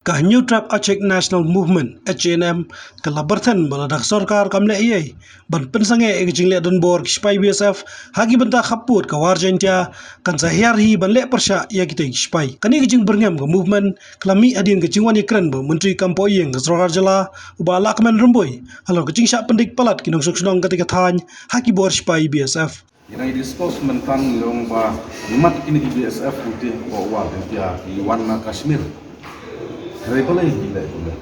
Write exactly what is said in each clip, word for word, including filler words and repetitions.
Ka Hynñiewtrep Achik National Movement, H A N M, ka la pyrthen ba lada ka sorkar kam leh ei ei ban pynsangeh ïa ka jingleh donbor ki sipai B S F ha ki bynta khappud ka War Jaiñtia, kan sa hiar hi ban leh pyrshah ïa kitei ki sipai. Kane ka jingbyrngem ka movement ka la mih hadien ka jingwan ïakren bad u Myntri Kam Pohïing ka sorkar jylla, u Bah Lahkmen Rymbui, halor ka jingshah pyndik palat ki nongshong shnong katei ka thaiñ ha ki bor sipai B S F. Ngi dang discuss mynta, ngi ong ba ngi mad kine ki B S F ruh te hapoh War Jaiñtia, ki wan na Kashmir. Hynrei balei ki leh kumne?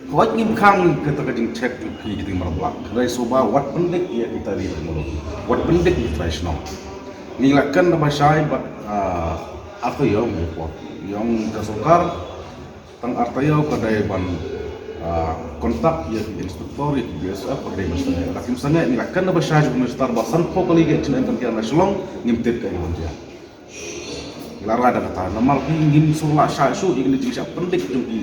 Hooid, ngim khang kata ka jingcheck jong phi, ki dei mar Blak. Hynrei shuh ba wat pyndik ïa kita ri, wat pyndik ïa ki trai shnong. Ngi la kren da ba shai bad, ah, arta ïa ong ïa phi, ïa ong ka sorkar, tang arta ïa ka dei ban, ah, contact ïa ki inspector, ïa ki B S F, ka dei ban sangeh. Lada kim sangeh, ngi la kren da ba shai jong u minister ba sanphew kali ka H A N M kan hiar na Shillong, ngim tip kaei ban jia. Ngi la rai da kata, namar phi, ngim sngewlah shah shuh ïa kine ki jingshah pyndik jong ki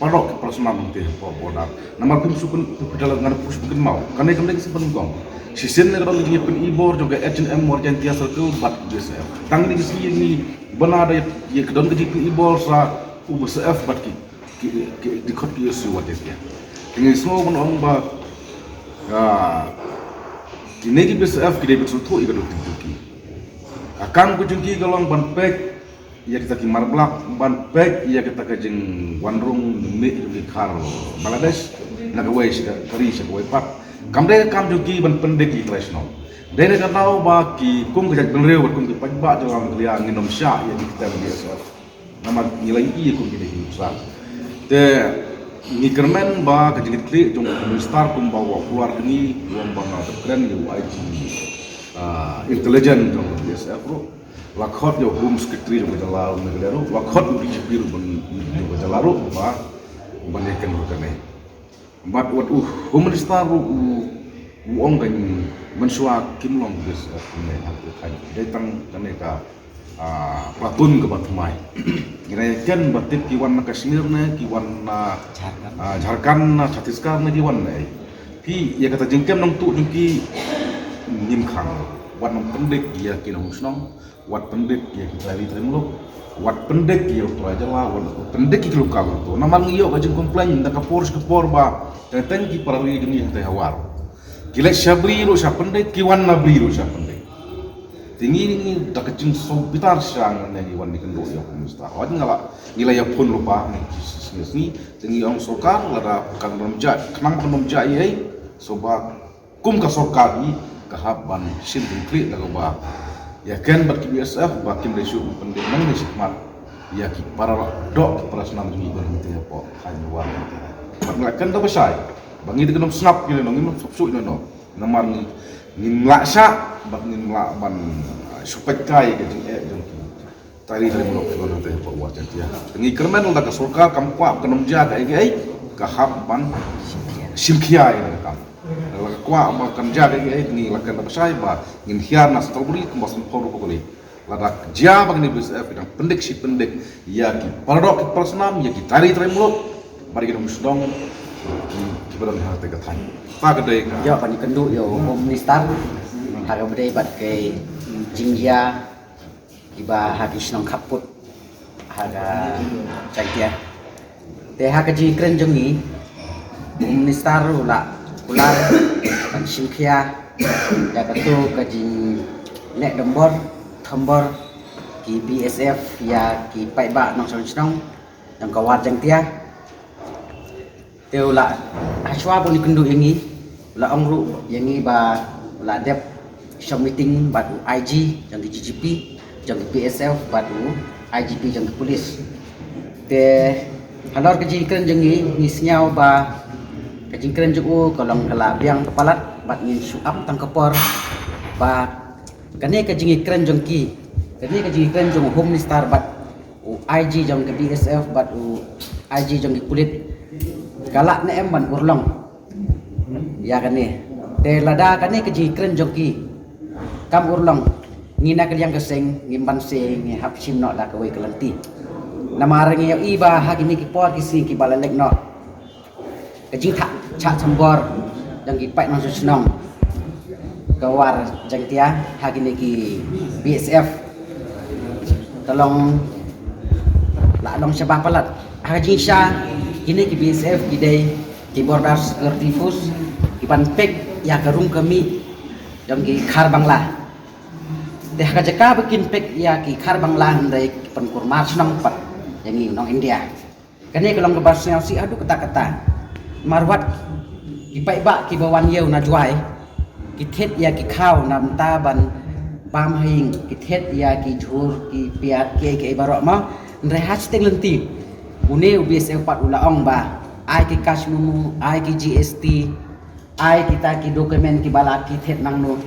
para doh ki para snam hangtei hapoh border. Namar phim shu pyn, pyn, pyn, ngan pyn, shu pynkynmaw. Kane kam dei ka sien pynlong. Shisien ne ka don ka jingïapyni bor jong ka H A N M War Jaiñtia Circle bad ka B S F. Tang kine ki sngi ngi bna da ïa ka don ka jingpyni bor sa u B S F bad ki, ki, ki dkhot ki S U War Jaiñtia. Te ngi sngew ban ong ba, ah, kine ki B S F ki dei ban sngewthuh ïa ka duty jong ki. Ka kam ka jong ki ka long ban peit ïa kita ki mar Blak, ban peit ïa kita ka jingwan rung mih jong ki khar Bangladesh na kawei sha ka, ka ri sha kawei pat. Kam dei ka kam jong ki ban pyndik ïa ki trai shnong. Dei na ka daw ba ki kum ka jaitbynriew bad kum ki paidbah jong ka Meghalaya ngin ym shah ïa ki ktem B S F. Namar ngi la ïohi ïa kum kine ki nuksa. Te ngi kyrmen ba ka jingkitkhlieh jong u minister kumba u kular ïa ngi, u ong ba nga dep kren ïa u I G, ah, intelligence jong ka B S F ruh. La khot ïa u Home Secretary jong ka jylla ruh, Meghalaya ruh, la khot ïa u D G P ruh ban, jong ka jylla ruh, ba, ban ïa kren ruh kane. Bad wat u Home Minister ruh u, u ong kan mynshuwa kim long B S F kumne ha ka thaiñ. Dei tang kane ka, ah, platoon kaba thymmai. Ngi ïa ken ba tip ki wan na Kashmir ne, ki wan na, Jharkhand, ah, Jharkhand, na Chhattisgarh ne, ki wan ne. Phi ïa kata jingkem nongtuh jong ki ngim khang. Wat nang pyndik ïa ki nongshong shnong. Wat pyndik ïa ki trai ri trai muluk, wat pyndik ïa u trai jylla, wat pyndik ïa ki local to. Namar ngi ïoh ka jingcomplain na ka por sha ka por ba teng teng ki para ri jong ngi hangtei ha War. Ki leit sha Bri ruh shah pyndik, ki wan na Bri ruh shah pyndik. Te ngi, ngi da ka jingsngewbitar sha ngi, ngi wan ngi kynduh ïa u Minister. Hooid nga la, ngi la ïa phone lypa, ngi sngi sngi. Te ngi ong sorkar lada kan ym jah, khnang kan ym jah ïa ei, shuwa kum ka sorkar hi ka hap ban shim jingkyrkieh da kaba ïa ken bad ki B S F ba kim dei shuh ban pyndik nangne shakhmat ïa ki para doh ki para snam jong ngi ban hangtei hapoh thaiñ War. Bad nga la ken da ba shai ba ngi dei kin ym sngap ïa no, ngim sngap shuh ïa no. Namar ngi, ngim lah shah bad ngim lah ban, ah, shu peit kai ka jingeh jong ki trai ri trai muluk ki wan hangtei hapoh War Jaiñtia. Te ngi kyrmen lada ka sorkar kam kwah kan ym jia kaei kaei, ka hap ban shim khia ïa kane ka kam. Lada ka kwah ba kan jia kaei kaei, te ngi la ken da ba shai ba ngin hiar na Central Bri kumba sanphew arphew kali. Lada jia ba kine B S F ki dang pyndik shi pyndik ïa ki para doh ki para snam, ïa ki trai ri trai muluk bad ïa ki nongshong shnong ki, kiba don hangtei ka thaiñ. Kata ka dei ka. Ïa, ban ïakynduh ïa u Home Minister ha kaba dei bad ka jingjia kiba ha ki shnong khappud ha ka Jaiñtia. Te ha ka jingkren jong ngi, u Minister u la kular ban shim khia ïa kato ka jingleh donbor thombor ki B S F ïa ki paidbah nongshong shnong jong ka War Jaiñtia. Te u la, hashwa ban ïakynduh ïa ngi, u la ong ruh ïa ngi ba u la dep shong meeting bad u I G jong ki D G P jong ki B S F bad u I G P jong ki police. Te halor ka jingkren jong ngi, ngi sngew ba ka jingkren jong u ka long ka la biang palat bad ngin shu ap tang ka por ba kane ka jingkren jong ki, kane ka jingkren jong u Home Minister bad u I G jong ka B S F bad u I G jong ki pulit ka lah ne em ban urlong ïa kane. Te lada kane ka jingkren jong ki kam urlong, ngi na ka liang ka seng ngim banse, ngi hap shim noh da kawei ka lynti. Namar ngi ïohi ba ha kine ki por ki sngi kiba la leit noh, ka jingthah shah thombor jong ki paid nongshong shnong ka War Jaiñtia ha kine ki B S F ka long, la long shaba palat. Ka jingshisha, kine ki B S F ki dei ki Border Security Force, ki ban pick ïa ka rung ka mih jong ki Khar Bangla. Te ha ka jaka ba kin pick ïa ki Khar Bangla, hynrei ki pynkulmar shnong pat ïa ngi nong India. Kane ka long kaba sngewsih haduh katta katta. Namar wat ki paidbah kiba wan ïew na Jowai, ki thied ïa ki khaw na bynta ban bam ha ïing, ki thied ïa ki jhur, ki piat, kiei kiei baroh mo. Hynrei ha shiteng lynti, une u B S F pat u la ong ba ai ki cash memo, ai ki G S T, ai kita ki document kiba la ki thied nangno.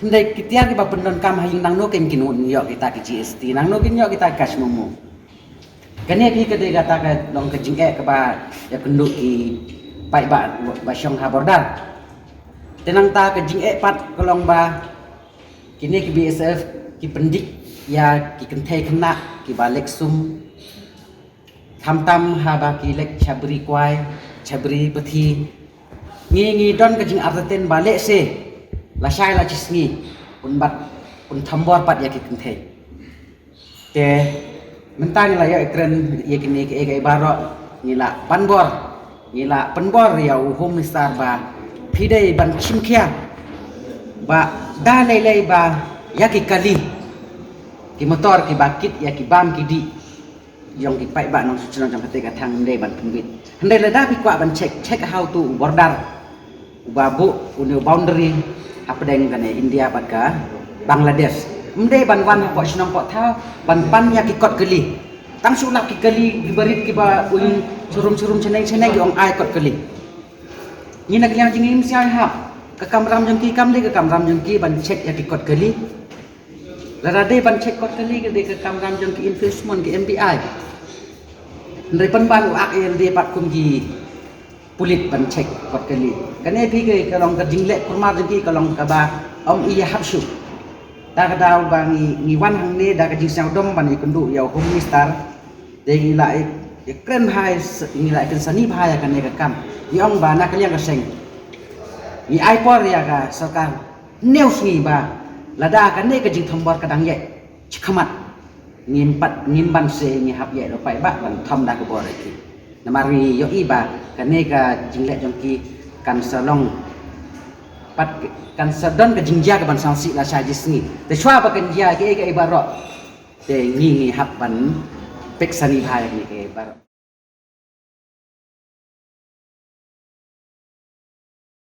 Hynrei ki tiar kiba pyndonkam ha ïing nangno kin kin ïoh kita ki G S T, nangno kin ïoh kita ki cash memo. Kane phi ka dei kata ka long ka jingeh kaba ïakynduh ki paidbah ba shong ha border. Te nangta ka jingeh pat ka long ba kine ki B S F ki pyndik ïa ki kynthei khynnah kiba leh sum, khamtam haba ki leh chabri kwai, chabri pathi. Ngi ngi don ka jingartatien ba lehse lashai la shi sngi un bat un thombor pat ïa ki kynthei. Te mynta ngi la ïoh ïakren ïa kine kiei kiei baroh, ngi la ban bor, ngi la pynbor ïa u Home Minister ba phi dei ban shim khia ba da lei lei ba ïa ki kali, ki motor kiba kit ïa ki bam ki dih jong ki paidbah nongshong shnong jong kata ka thaiñ, ym dei ban pynwit. Hynrei lada phi kwah ban check, check ha uto u border uba buh une u boundary hapdeng kane India bad ka Bangladesh. Ym dei ban wan hapoh shnong poh thaw ban pan ïa ki kot kali. Tang shu lap ki kali kiba rit kiba uiñ sharum sharum shaneng shaneng ki ong ai kot kali. Ngi na ka liang jong ngi ym shym hap, ka kamram jong ki kam dei ka kamram jong ki ban check ïa ki kot kali. Lada dei ban check kot kali ka dei ka kamram jong ki enforcement, ki M B I. Hynrei pynban u ak ïa lade pat kum ki pulit ban check kot kali. Kane phi ka long ka jingleh kulmar jong ki ka long kaba ym ïa hap shuh. Ta ka daw ba ngi ngi wan hangne da ka jingsngewdom ban ïakynduh ïa u Home Minister. Te ngi la ïakren bha, ngi la ïakren sani bha ïa kane ka kam. Ngi ong ba na ka liang ka seng ngi ai por ïa ka sorkar hynñiew sngi ba lada kane ka jingthombor ka dang ïaid shakhmat, ngim pat ngim banse ngi hap ïaid da u paidbah ban thom da ka bor ïa ki. Namar ngi ïohi ba kane ka jingleh jong ki kan sa long pat, kan sa don ka jingjia ka ban sngewsih lashai shi sngi. Te shuwa ba kan jia kiei kiei baroh, te ngi ngi hap ban peit sani bha ïa kine kiei baroh.